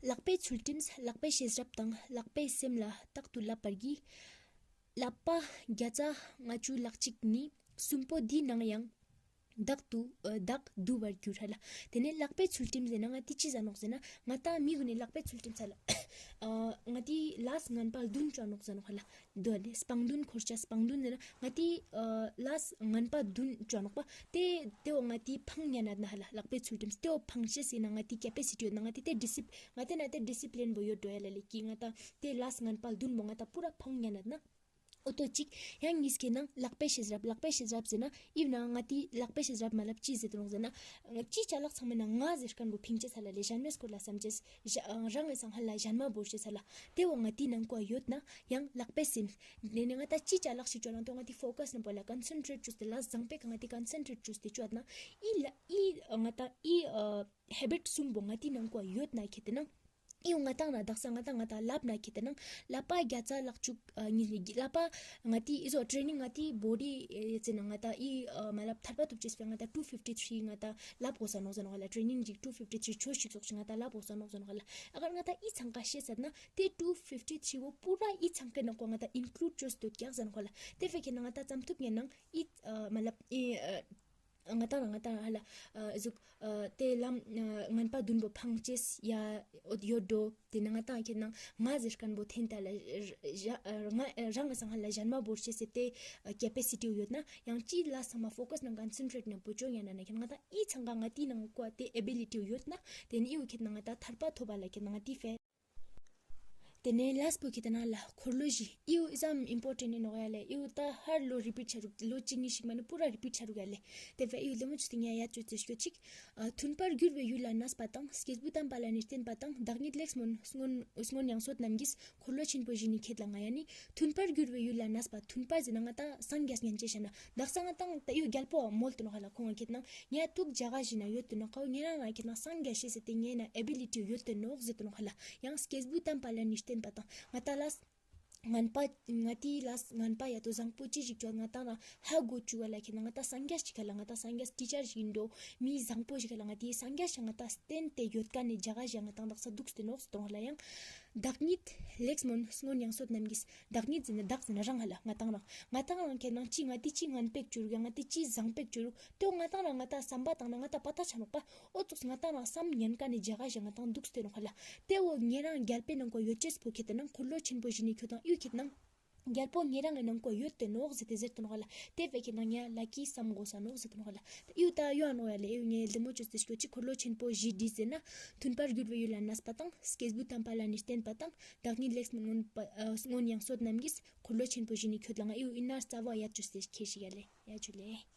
ལག་པའི་ཚུལ་ཁྲིམས་ལག་པའི་ཤེས་རབ་དང་ལག་པའི་སེམས་ལ་རྟག་ཏུ་བསླབ་པར་བགྱི། བསླབ་པ་བརྒྱ་རྩ་ལྔ་བཅུ་ལྷག་གཅིག་ནི། གསུམ་པོ་འདི་ནང་ཡང་བདག་ཏུ་ཨ་བདག་བསྡུ་བར་འགྱུར་ཧ་ལ། ཏེ་ནེ་ལག་པའི་ཚུལ་ཁྲིམས་ཟེར་ན་ང་ཏི་ཅི་ཟེར་ནོག་ཟེར་ན་ང་ཏང་མི་གུན་ནི་ལག་པའི་ཚུལ་ཁྲིམས་ཧ་ལ། ཨ་ང་ཏི་ལས་ངན་པ་བདུན་ཅོ་ནོག་ཟེར་ནོག་ཧ་ལ། དོ་ལེ་སྤང་བདུན་འཁོར་བྱ་སྤང་བདུན་ཟེར་ན་ང་ཏི་ཨ་ལས་ངན་པ་བདུན་ཅོ་ནོག་པ། ཏེ་ཏེ་བོ་ང་ཏི་ཕང་ཉན་ན་ཧ་ལ། ལག་པའི་ཚུལ་ཁྲིམས་ཏེ་བོ་ཕང་ཅེས་ཟེར་ན་ང་ཏི་ཀེ་པེ་སི་ཊི་ཡོད་ན་ང་ཏི་ཏེ་ཌི་སི་ང་ཏི་ན་ཏེ་ཌི་སི་པི་ལིན་བོ་ཡོད་འགྲོ་ཡ་ལ་ལེ་ཀི་ང་ཏང་ཏེ་ལས་ངན་པ་བདུན་བོ་ང་ཏང་པུ་ར་ཕང་ཉན་ན། འོ་ཏོ་ཅིག། ཡང་ཉིས་ཀེ་ནང་ལག་པའི་ཤེས་རབ། ལག་པའི་ཤེས་རབ་ཟེར་ན་ཨིན་ན་ང་ཏི་ལག་པའི་ཤེས་རབ་མ་ལབ་ཅི་ཟེར་ཏེ་ནོག་ཟེར་ན་ཅི་ཅ་ལག་ཚང་མའི་ནང་ང་ཟེར་ཁན་བོ་ཕིང་ཅེས་ཧ་ལ་ལེ། ཞན་མའི་སྐོར་ལ་སམ་ཅེས་རང་ངི་སང་ཧ་ལ་ཞན་མ་བོར་ཅེས་ཧ་ལ། ཏེ་བོ་ང་ཏི་ནང་ཀོ་ཡོད་ན་ཡང་ལག་པའི་སེམས་ཏེ་ནེ་ང་ཏང་ཅི་ཅ་ལག་ཞིག་ཅོ་ན་ཏོ་ང་ཏི་ཕོ་ཀས་ནང་བོ་ལ་ཀོན་སེན་ཊྲེཊ་ཅོས་ཏེ་ལས་བཟང་པོའི་ཀ་ང་ཏི་ཀོན་སེན་ཊྲེཊ་ཅོས་ཏེ་ཅོ་ན་འི་ལ་འི་ང་ཏང་འི་ཧེ་བིཊ་གསུམ་བོ་ང་ཏི་ནང་ཀོ་ཡོད་ན་ཁེ་ཏེ་ནང་འི་བོ་ང་ཏང་ན་དག་ས་ང་ཏང་ང་ཏང་ལབ་ན་ཁེ་ཏེ་ནང་བསླབ་པ་བརྒྱ་རྩ་ལྷག་བཅུ་ཨ་ཉིས་ནི་བསླབ་པ་ང་ཏི་འི་ཟོ་ཊྲེ་ནིང་ང་ཏི་བོ་ཌི་ཨེ་ཟེར་ན་ང་ཏང་འི་ཨ་མ་ལབ་ཐར་པ་ཐོབ་ཅེས་སི་ཕིའ་ང་ཏང་ཊུ་ཕིཕ་ཊི་ཐྲི་ང་ཏང་ལབ་གོས་ས་ནོག་ཟེར་ནོག་ཧ་ལ། ཊྲེ་ནིང་ཅིག་ཊུ་ཕིཕ་ཊི་ཐྲི་ཆོས་ཤིག་ཙོགས་ཤིག་ང་ཏང་ལབ་གོས་ས་ནོག་ཟེར་ནོག་ཧ་ལ། ཨ་གར་ང་ཏང་འི་ཚང་ཀ་ཤེས་ཟེར་ན་ཏེ་ཊུ་ཕིཕ་ཊི་ཐྲི་བོ་པུ་ར་འི་ཚང་ཀའི་ནང་ཀོ་ང་ཏང་ཨིན་ཀླུཌ་ཅོས་ཏེ་ཡོད་ཀྱག་ཟེར་ནོག་ཧ་ལ། ཏེ་བས་ཁེ་ན་ང་ཏང་ཙམ་ཐུབ་ཉན་ནང་འི་ཨ་མ་ལབ་འི་ཨ་ང་ཏང་རང་ང་ཏང་རང་ཧ་ལ་ཨ་ཟུག་ཨ་ཏེ་ལམ་ཨ་ངན་པ་བདུན་པོ་ཕང་ཅེས་ཡ་འོ་ཡོད་འགྲོ། ཏེ་ནེ་ང་ཏང་ཁེ་ན་ང་ཟེར་ཁན་བོ་ཐེན་ཏ་ལ་ཨ་ང་རང་ངི་སང་ཧ་ལ་ཞན་མ་བོར་ཅེས་སི་ཏེ་ཨ་ཀེ་པེ་སི་ཊི་ཡོད་ན་ཡང་ཅི་ལ་ཚང་མ་ཕོ་ཀས་ནང་ཀོན་སེན་ཊྲེཊ་ནང་བོ་ཅོ་ཉན་ན་ཁེ་ན་ང་ཏང་འི་ཚང་ཀ་ང་ཏི་ནང་ཀོ་ཏེ་ཨེ་བི་ལི་ཊི་ཡོད་ན་ཏེ་ནེ་འི་བོ་ཁེ་ན་ང་ཏང་ཐར་པ་ཐོབ་པ་ལ་ཁེ་ན་ང་ཏི་ཕིའ། ཏེ་ནེ་ལཱསྚ་པོ་ཁེ་ཏེ་ན་ལ་འཁོར་ལོ་བཞི། འི་བོ་ཨི་ཙམ་ཨིམ་པོར་ཊེན་ཨིན་ནོག་ཡ་ལེ། འི་བོ་ད་ཧར་ལོ་རི་པིཊ་ཆ་རུག། ལོ་གཅིག་གཉིས་ཤིག་མ་ནེ་པུ་ར་རི་པིཊ་ཆ་རུག་ཡ་ལེ། ཏེ་བས་འི་བོ་ལེ་མོ་ཅོས་ཏེ་ངས་ཡ་ཅོ་ཅེས་ཞིག་ཅིག། ཨ་མཐུན་པར་གྱུར་པའི་ཡུལ་ལ་གནས་པ་དང་། སྐྱེས་བུ་དམ་པ་ལ་ནི་བརྟེན་པ་དང་། བདག་ཉིད་ལེགས་སྨོན་སྔོན་སྔོན་ཡང་སོས་རྣམས་ཀྱིས། འཁོར་ལོ་ཆེན་པོ་བཞི་ནི་ཁྱེད་ལ་མངའ། ཡ་ནི་མཐུན་པར་གྱུར་པའི་ཡུལ་ལ་གནས་པ། མཐུན་པར་ཟེར་ན་ང་ཏང་སངས་རྒྱས་ཉན་ཅེས་ཤ་ན། དག་ས་ང་ཏང་ད་འི་བོ་གྱལ་པོ་མོལ་ཏེ་ནོག་ཧ་ལ། ཁོང་ང་ཁེ་ཏེ་ན་ངའ་ཐུག་ཇ་ག་ཞིག་ན་ཡོད་ཏེ་ནོག་ཁ་བོ་ཉེ་རང་ང་ཁེ་ཏེ་ན་སངས་རྒྱས་ཤེས་ཟེར་ཏེ་ངའ་ན་ཨེ་བི་ལི་ཊི་ཡོད་ཏེ་ནོག་ཟེར་ཏེ་ནོག་ཧ་ལ། ཡང་སྐྱེས་བུ་དམ་པ་ལ་ནི་བརྟེན་པ་དང་། ང་ཏང་ལ་ངན་པ་ང་ཏི་ལ་ངན་པ་ཡ་ཏོ་བཟང་པོ་ཅི་ཞིག་ཅོ་ང་ཏང་ལ་ཧ་གོ་ཅུག་ག་ལ་ཁེ་ན་ང་ཏང་སངས་རྒྱས་ཤིག་ག་ལ། ང་ཏང་སངས་རྒྱས་ཊི་ཆར་ཞིག་ཨིན་འགྲོ། མི་བཟང་པོ་ཞིག་ག་ལ། ང་ཏི་སངས་རྒྱས་ཤིག་ང་ཏང་བརྟེན་ཏེ་ཡོད་ཁན་ནི་ཇ་ག་ཞིག་ང་ཏང་དག་ས་དུག་སྟེ་ནོག་ཟེར་ཏེ་ནོག་ཧ་ལ། ཡང་བདག་ཉིད་ལེགས་སྨོན་སྔོན་ཡང་སོས་རྣམས་ཀྱིས། བདག་ཉིད་ཟེར་ན་བདག་ཟེར་ན་རང་ཧ་ལ། ང་ཏང་རང་ང་ཏང་རང་ཁེ་ན་ཅི་ང་ཏི་ཅི་ངན་པ་ཞིག་ཅོ་རུག་ཡ། ང་ཏི་ཅི་བཟང་པོ་ཞིག་ཅོ་རུག་ཏེ་བོ་ང་ཏང་རང་ང་ཏང་སམ་པ་ཏང་ན་ང་ཏང་པ་ཏ་ཆ་ནོག་པ། འོ་ཙོགས་ང་ཏང་རང་སམ་ཉན་ཁན་ནི་ཇ་ག་ཞིག་ང་ཏང་དུག་སྟེ་ནོག་ཧ་ལ། ཏེ་བོ་ཉེ་རང་གྱལ་པོའི་ནང་ཀོ་ཡོད་ཅེས་པོ་ཁེ་ཏེ་ན་འཁོར་ལོ་ཆེན་པོ་བཞི་ནི་ཁྱོད་དང་འི་བོ་ཁེ་ཏེ་ན་གྱལ་པོ་ཉེ་རང་ངི་ནང་ཀོ་ཡོད་ཏེ་ནོག་ཟེར་ཏེ་ཟེར་ཏེ་ནོག་ཧ་ལ། ཏེ་བས་ཁེ་ན་ཉ་ལ་ཀི་སམ་གོས་ས་ནོག་ཟེར་ཏེ་ནོག་ཧ་ལ། འི་བོ་ད་ཡོད་ནོག་ཡ་ལེ། འི་བོ་ངའ་ལེ་མོ་ཅོས་ཏེ་ཞིག་ཅིག། འཁོར་ལོ་ཆེན་པོ་བཞི་འདི་ཟེར་ན་མཐུན་པར་གྱུར་པའི་ཡུལ་ལ་གནས་པ་དང་། སྐྱེས་བུ་དམ་པ་ལ་ནི་བརྟེན་པ་དང་། བདག་ཉིད་ལེགས་སྨོན་སྔོན་པ་ཨ་སྔོན་ཡང་སོས་རྣམས་ཀྱིས། འཁོར་ལོ་ཆེན་པོ་བཞི་ནི་ཁྱོད་ལ་མངའ། འི་བོ་ཨིན་ན་རྩ་བ་ཡ་ཅོས་ཏེ་ཁྱེར་ཞིག་ཡ་ལེ། ཡ་ཇུ་ལེ།